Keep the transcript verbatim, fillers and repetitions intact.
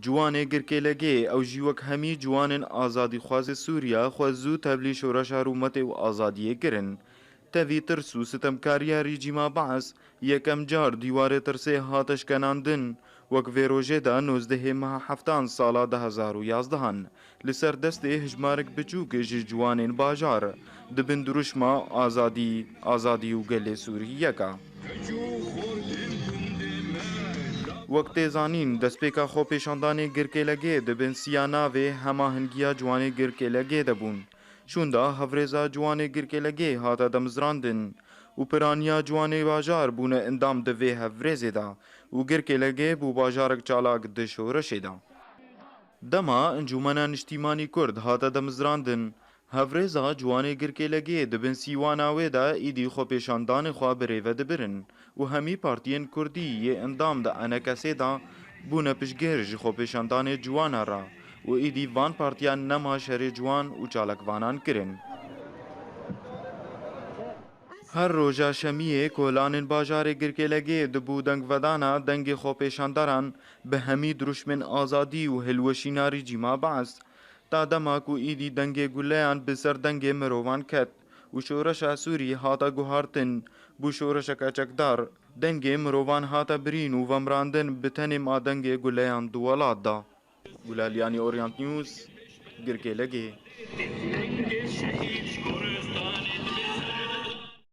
Ciwanê Girkêlegê ew jî wek hemî ciwanên azadîxwazê Sûriya xwe zû tevlî şoreşa rûmetê û azadiyê kirin. Tevî tirs û sitemkariya rejîma Baas yekem car dîwarê tirsê hate şkenandin, wek vê rojê de nozdehê meha heftan sala du hezar û yazdehan li ser destê hejmarek biçûk ji ciwanên bajar di bin dirûşma azadî, azadî û gelê Sûrî yeka. Wek tê zanîn, destpêka xwepêşandanê Girkêlegê di bin siya navê Hema Hingiya Ciwanê Girkêlegê de bûn. Şûnda hevrêza ciwanê Girkêlegê hate demizrandin û piraniya ciwanê bajar bûne endam di vê hevrêzê de û Girkêlegê bû bajarek çalak di şoreşê de. Dema Encûmena Niştîmanî Kurd hate demizrandin, hevrêza ciwanê Girkêlegê di bin sîwana wê de êdî xwepêşandanê xwe bi rê ve dibirin û hemî partiyên kurdî yê endam di ENKSê de bûne piştgir ji xwepêşandanê ciwana re û êdî van partiyan nema şerê ciwan û çalakvanan kirin. Her roja şemiyê kolanên bajarê Girkêlegê dibû dengvedana dengê xwepêşandaran bi hemî dirûşmên azadî û hilweşîna rejîma Baas. Ta dema ku êdî dengê guleyan bi ser dengê mirovan ket û şoreşa Sûrî hate guhartin, bû şoreşeke çekdar, dengê mirovan hate birîn û vemirandin, bi tenê ma dengê guleyan di welat de. Gulaliyanî, Orient News, Girkêlegê.